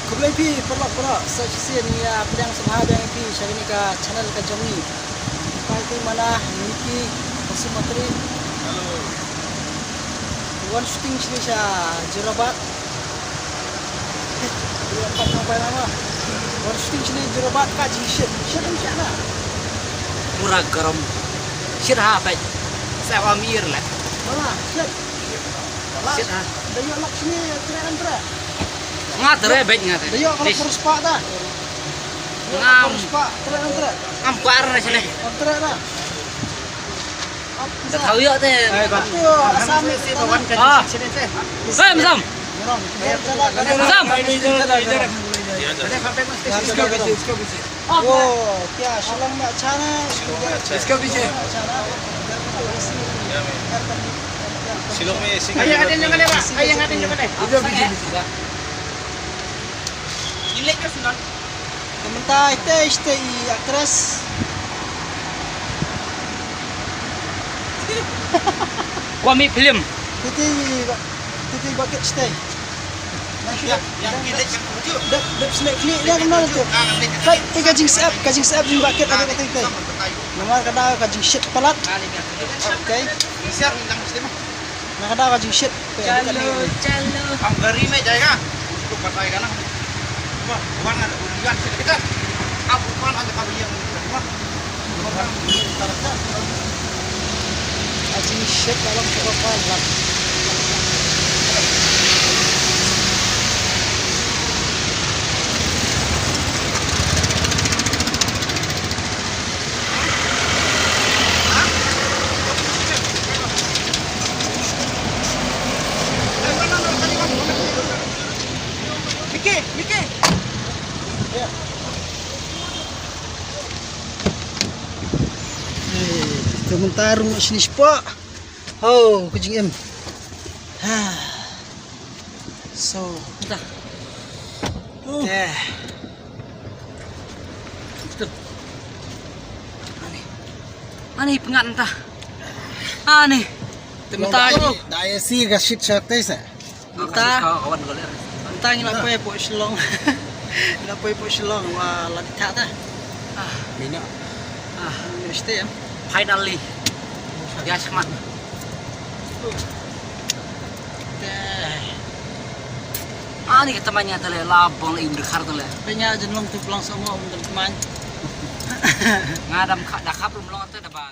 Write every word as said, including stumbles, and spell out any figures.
Khublei phi paralok paralok, sa shisien ïa pdiang sngewbha biang ïa phi sha kane ka channel ka jong ngi. Ka kti mana Nicky Basumatary. Hello. Wan shooting shane sha Jorabat. Wan pat nang bai lama. Wan shooting shane Jorabat ka jingshit. Shit em shit na. Pura garam. Shit ha peit. Sa wa mir le. Mana shit. Shit ha. Da ïoh lak shane treh em treh. Nga treh beit nga te. Da ïoh ka lak baru spah da. Ngam. Baru spah, treh em treh. Ngam par na shane. Em treh da. Da thaw ïoh te. Ai, ba. Ïoh, Assam. Ah. Hey, Masam. Masam. Isko piche, isko piche. Oh, kya Shillong mein acha nahi? Isko piche. Shillong mein A C. Ayo, ngatin jong kane, ba. Ayo, ngatin jong kane. Isko piche, piche. Te mynta ite, ite i actress. Kwami film. Ite i ba-, ite i bucket ite. Dep, dep sne kli ïa kumno te. Kai, te ka jingsep, ka jingsep jong bucket ïa kata te. Namar ka dei ka jingshit palat. Okay. Na ka dei ka jingshit. Chalo, chalo. Hum gari mein jayega. Usko batayega na. Wah, wah, na ulian se kita. Ab upan ada kami yang. Wah. Ka jingshit ka long kaba palat. Miki, Miki. Te mynta rung shini spah. Ho, ka jingim. Ha. So, mynta. Te. Betul. Ani. Ani pengat mynta. Ani. Te mynta. Da ïa si ka shit shot te sa. Mynta. Mynta ngi la poi hapoh Shillong. Ngi la poi hapoh Shillong wa la di thah ta. Ah. Mina. Ah, mina stem. Finally. Ïa shmat. Te. Ani ka tamañ ïa tale la bong la im dkhar tale. Pynïa jin long tu plang somo um dam tamañ. Nga dam kha da khap rum long te da ba.